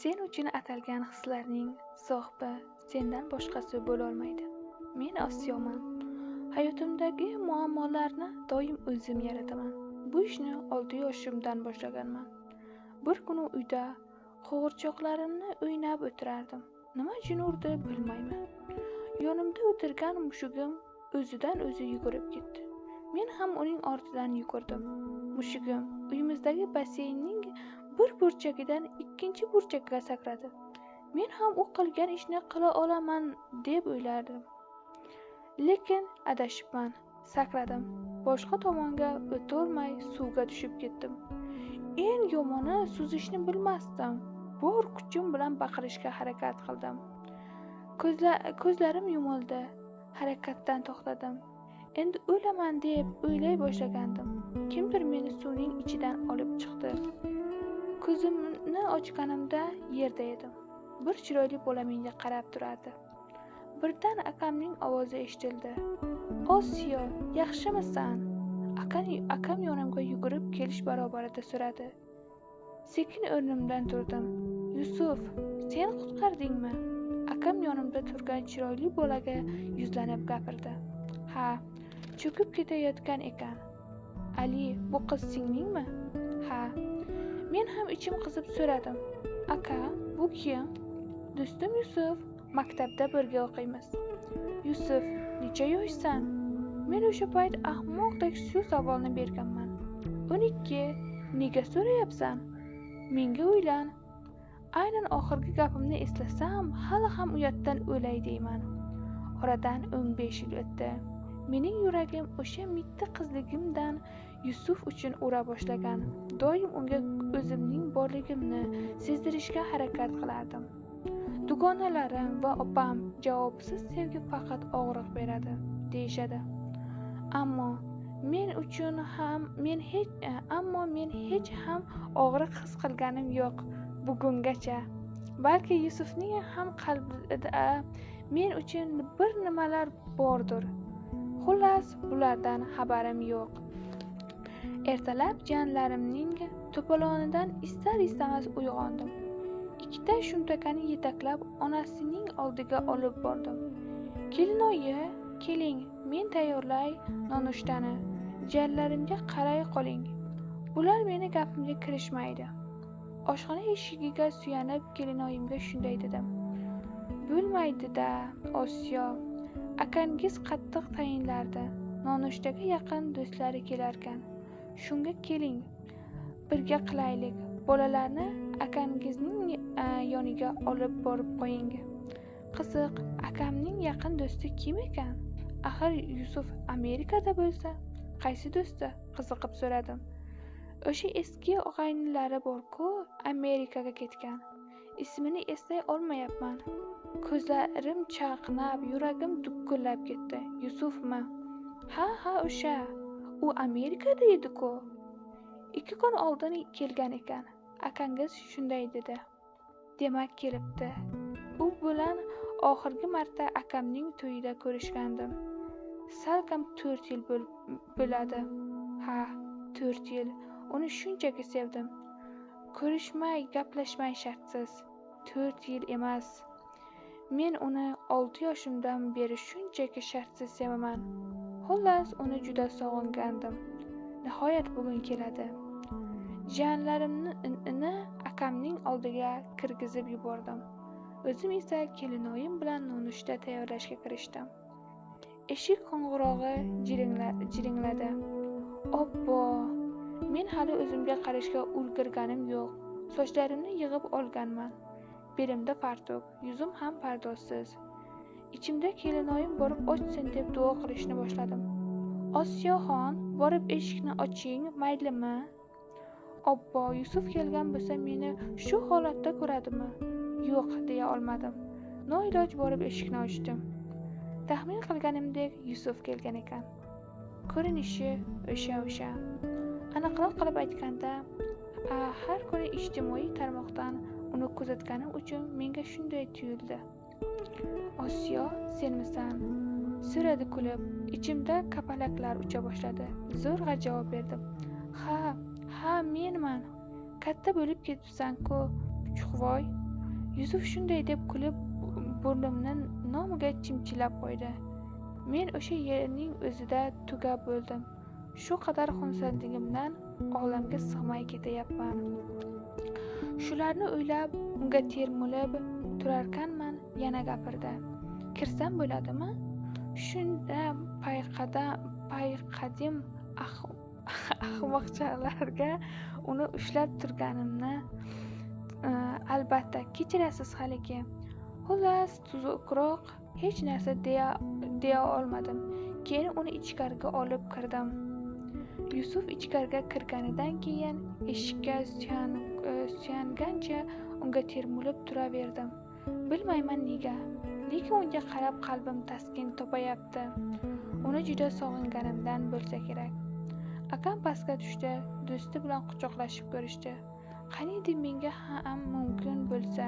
Sen uchun atalgan hislarning sohibi sendan boshqasi bo'lolmaydi. Men Osiyoman. Hayotimdagi muammolarni doim o'zim yarataman. Bu ishni 6 yoshimdan boshlaganman. Bir kuni uyda qo'g'irchoqlarimni o'ynab o'tirardim. Nima jin urdi bilmayman. Yonimda o'tirgan mushugim o'zidan o'zi yugurib ketdi. Men ham uning ortidan yugurdim. Mushugim uyimizdagi basseynning bir burchagidan ikkinchi burchakka sakradi. Men ham u qilgan ishni qila olaman deb o'ylardim. Lekin adashibman. Sakradim. Boshqa tomonga o'tolmay suvga tushib ketdim. Eng yomoni suzishni bilmasdim. Bor kuchim bilan baqirishga harakat qildim. Ko'zlarim yumildi. Harakatdan to'xtadim. Endi o'laman deb o'ylay boshlagandim. Kimdir meni suvning ichidan olib chiqdi. Ko'zimni ochganimda yerda edim. Bir chiroyli bola menga qarab turardi. Birdan akamning ovozi eshitildi. Osiyo, yaxshimisan? Akam yonimga yugurib kelish barobarida so'radi. Sekin o'rnimdan turdim. Yusuf, sen qutqardingmi? Akam yonimda turgan chiroyli bolaga yuzlanib gapirdi. Ha, cho'kib ketayotgan ekan. Ali, bu qiz singlingmi? Ha. Men ham ichim qizib so'radim. Aka, bu kim? Do'stim Yusuf, maktabda birga o'qiymiz. Yusuf, necha yoshsan? Men o'sha payt ahmoqdek shu savolni berganman. 12. Nega so'rayapsan? Menga uylan. Aynan oxirgi gapimni eslasam, hali ham uyatdan o'lay deyman. Oradan 15 yil o'tdi. Mening yuragim o'sha mitti qizligimdan Yusuf uchun ura boshlagan. Doim unga o'zimning borligimni sezdirishga harakat qilardim. Dugonalarim va opam javobsiz sevgi faqat og'riq beradi deyishadi. Ammo men uchun ham men hech ham og'riq his qilganim yo'q bugungacha. Balki Yusufning ham qalbida men uchun bir nimalar bordir. Xullas, bulardan xabarim yo'q. Ertalab jiyanlarimning to'polonidan istar-istamas uyg'ondim. Ikkita shumtakani yetaklab onasining oldiga olib bordim. Kelinoyi, keling, men tayyorlay nonushtani. Jiyanlarimga qaray qoling. Bular meni gapimga kirishmaydi. Oshxona eshigiga suyanib kelinoyimga shunday dedim. Bo'lmaydi-da, Osiyo. Akangiz qattiq tayinlardi. Nonushtaga yaqin do'stlari kelarkan. Shunga keling, birga qilaylik. Bolalarni akangizning yoniga olib borib qo'ying. Qiziq, akamning yaqin do'sti kim ekan? Axir Yusuf Amerikada bo'lsa, qaysi do'sti? Qiziqib so'radim. O'sha eski og'aynilari bor-ku, Amerikaga ketgan. Ismini eslay olmayapman. Ko'zlarim chaqnab, yuragim dukullab ketdi. Yusufmi? Ha, ha, o'sha. U Amerikada edi-ku. 2 kun oldin kelgan ekan. Akangiz shunday dedi. Demak, kelibdi. U bilan oxirgi marta akamning to'yida ko'rishgandim. Salkam 4 yil bo'ladi. Ha, 4 yil. Uni shunchaki sevdim. Ko'rishmay, gaplashmay shartsiz. 4 yil emas. Men uni 6 yoshimdan beri shunchaki shartsiz sevaman. Xullas, uni juda sog'ingandim. Nihoyat bugun keladi. Jiyanlarimni akamning oldiga kirgizib yubordim. O'zim esa kelinoyim bilan nonushta tayyorlashga kirishdim. Eshik qo'ng'irog'i jiringladi. Obbo, men hali o'zimga qarashga ulgurganim yo'q. Sochlarimni yig'ib olganman. Belimda fartuk, yuzim ham pardozsiz. Ichimda kelinoyim borib ochsin deb duo qilishni boshladim. Osiyoxon, borib eshikni oching, maylimi? Obbo, Yusuf kelgan bo'lsa meni shu holatda ko'radimi? Yo'q, deya olmadim. Noiloj borib eshikni ochdim. Taxmin qilganimdek Yusuf kelgan ekan. Ko'rinishi o'sha. Aniqroq qilib aytganda, har kuni ijtimoiy tarmoqdan uni kuzatganim uchun menga shunday tuyuldi. Osiyo, senmisan? So'radi kulib. Ichimda kapalaklar ucha boshladi. Zo'rg'a javob berdim. Ha, ha, menman. Katta bo'lib ketibsan-ku, chuqvoy. Yusuf shunday deb kulib burnimni nomiga chimchilab qo'ydi. Men o'sha yerning o'zida tugab bo'ldim. Shu qadar xursandligimdan olamga sig'may ketayapman. Shularni o'ylab unga termulib turarkanman, yana gapirdi. Kirsam bo'ladimi? Shunda payqadim ahmoqchalarga uni ushlab turganimni. Albatta kechirasiz haligi. Xullas, tuzukroq hech narsa deya olmadim. Keyin uni ichkariga olib kirdim. Yusuf ichkariga kirganidan keyin eshikka suyangancha unga termulib turaverdim. Bilmayman nega, lekin unga qarab qalbim taskin topayapti. Uni juda sog'inganimdan bo'lsa kerak. Akam pastga tushdi, do'sti bilan quchoqlashib ko'rishdi. Qaniydi menga ham mumkin bo'lsa,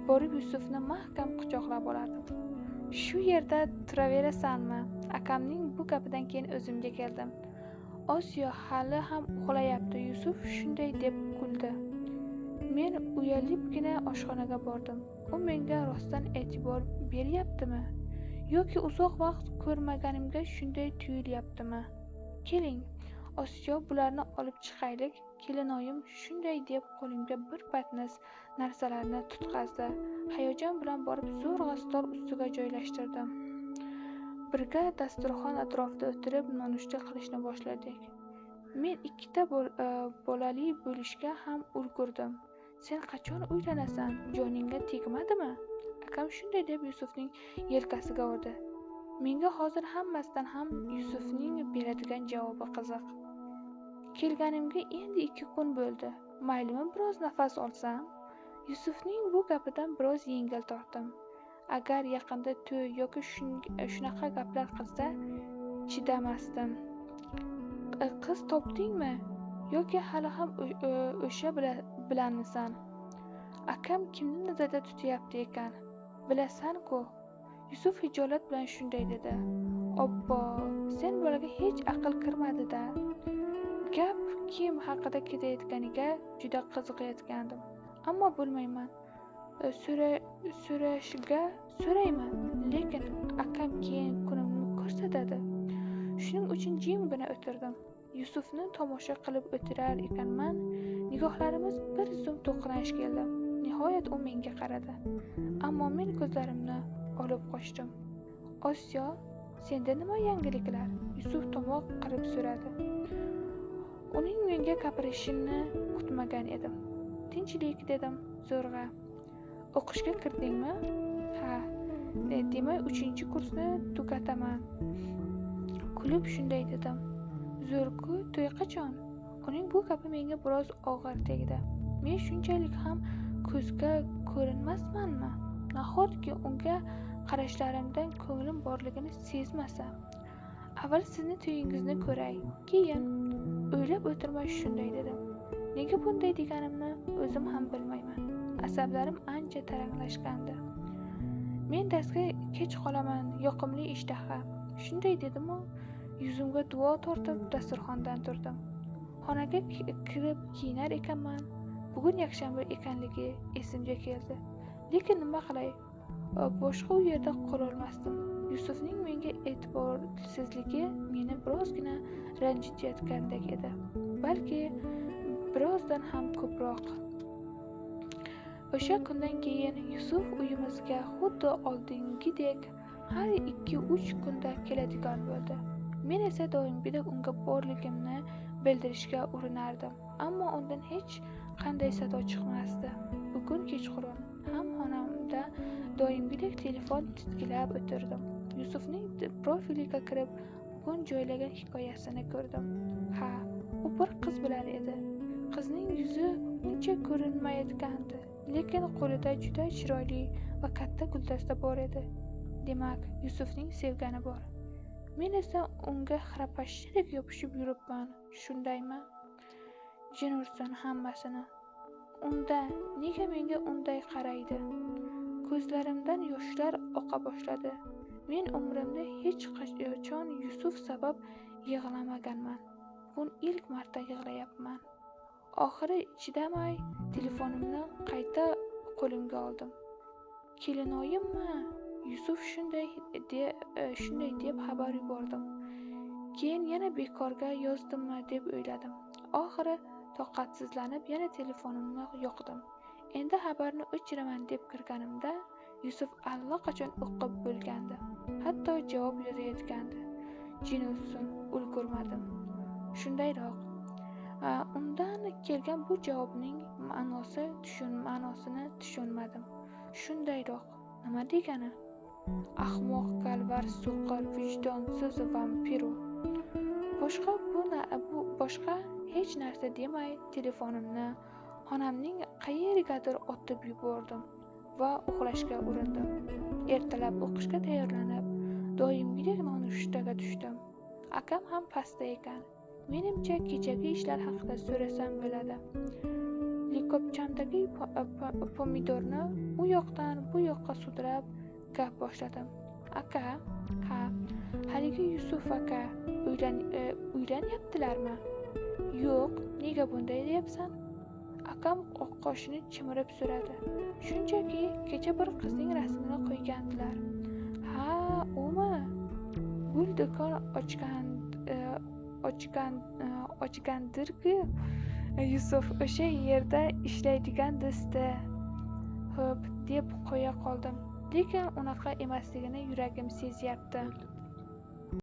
borib Yusufni mahkam quchoqlab olardim. Shu yerda turaverasanmi? Akamning bu gapidan keyin o'zimga keldim. Osiyo hali ham uxlayapti. Yusuf shunday deb kuldi. Men uyalibgina oshxonaga bordim. U menga rostdan e'tibor beryaptimi yoki uzoq vaqt ko'rmaganimga shunday tuyulyaptimi? Keling, Osiyo, bularni olib chiqaylik. Kelinoyim shunday deb qo'limga bir patnis narsalarni tutqazdi. Hayajon bilan borib zo'rg'a stol ustiga joylashtirdim. Birga dasturxon atrofida o'tirib nonushta qilishni boshladik. Men ikkita bolali bo'lishga ham ulgurdim. Sen qachon uylanasan? Joningga tegmadimi? Akam shunday deb Yusufning yelkasiga urdi. Menga hozir hammasidan ham Yusufning beradigan javobi qiziq. Kelganimga endi 2 kun bo'ldi. Maylimi, biroz nafas olsam? Yusufning bu gapidan biroz yengil tortdim. Agar yaqinda to'y yoki shunaqa gaplar qilsa, chidamasdim. Qiz topdingmi yoki hali ham o'sha bilanmisan? Akam kimni nazarda tutyapti ekan? Bilasan-ku. Yusuf hijolat bilan shunday dedi. Obbo, sen bolaga hech aql kirmadi-da. Gap kim haqida ketayotganiga juda qiziqayotgandim. Ammo bilmayman. So'rashga so'rayman, lekin akam keyin kunimni ko'rsatadi. Shuning uchun jimgina o'tirdim. Yusufni tomosha qilib o'tirar ekanman, nigohlarimiz bir zum to'qnash keldi. Nihoyat u menga qaradi. Ammo men ko'zlarimni olib qochdim. Osiyo, senda nima yangiliklar? Yusuf tomoq qirib so'radi. Uning menga gapirishini kutmagan edim. Tinchlik, dedim zo'rg'a. O'qishga kirdingmi? Ha, demak 3-kursni tugataman. Kulib shunday dedim. Zo'rku, to'y qachon? Uning bu gapi menga biroz og'ir tegdi. Men shunchalik ham ko'zga ko'rinmasmanmi? Nahotki unga qarashlarimdan ko'nglim borligini sezmasa? Avval sizni to'yingizni ko'ray, keyin o'ylab o'tirmay shunday dedim. Nega bunday deganimni o'zim ham bilmayman. Asablarim ancha taranglashgandi. Men darsga kech qolaman, yoqimli ishtaha. Shunday dedim-u, yuzimga duo tortib dasturxondan turdim. Xonaga kirib kiyinar ekanman, bugun yakshanba ekanligi esimga keldi. Lekin nima qilay, boshqa u yerda qololmasdim. Yusufning menga e'tiborsizligi meni birozgina ranjitayotgandek edi. Balki birozdan ham ko'proq. O'sha kundan keyin Yusuf uyimizga xuddi oldingidek har 2-3 kunda keladigan bo'ldi. Men esa doimgidek unga borligimni bildirishga urinardim, ammo undan hech qanday sado chiqmasdi. Bugun kechqurun ham xonamda doimgidek telefon titkilab o'tirdim. Yusufning profiliga kirib, bugun joylagan hikoyasini ko'rdim. Ha, u bir qiz bilan edi. Qizning yuzi uncha ko'rinmayotgandi, lekin qo'lida juda chiroyli va katta guldasta bor edi. Demak, Yusufning sevgani bor. Men esa unga xirapashidek yopishib yuribman, shundaymi? Jin ursin hammasini. Unda nega menga unday qaraydi? Ko'zlarimdan yoshlar oqa boshladi. Men umrimda hech qachon Yusuf sabab yig'lamaganman. Bugun ilk marta yig'layapman. Oxiri chidamay telefonimni qayta qo'limga oldim. Kelinoyimmi? Yusuf shunday deb xabar yubordim. Keyin yana bekorga yozdimmi deb o'yladim. Oxiri toqatsizlanib yana telefonimni yoqdim. Endi xabarni o'chiraman deb kirganimda Yusuf allaqachon o'qib bo'lgandi. Hatto javob yozayotgandi. Jin o'tsin, ulgurmadim. Shundayroq. Undan kelgan bu javobning ma'nosini tushunmadim. Shundayroq nima degani? Ahmoq, kalvar, so'qir, vijdonsiz vampiru. Boshqa hech narsa demay telefonimni xonamning qayerigadir otib yubordim va uxlashga urindim. Ertalab o'qishga tayyorlanib, doimgidek nonushtaga tushdim. Akam ham pastda ekan. Menimcha kechagi ishlar haqida so'rasam bo'ladi. Likopchamdagi pomidorni u yoqdan bu yoqqa sudrab gap boshladim. Aka, ha, haligi Yusuf aka uylanyaptilarmi? Yo'q, nega bunday deyapsan? Akam qoshini chimirib so'radi. Shunchaki kecha bir qizning rasmini qo'ygandilar. Ha, umi? Gul do'kon ochgandirku Yusuf o'sha yerda ishlaydigan do'sti. Xo'p, deb qo'ya qoldim. Lekin unaqa emasligini yuragim sezyapti.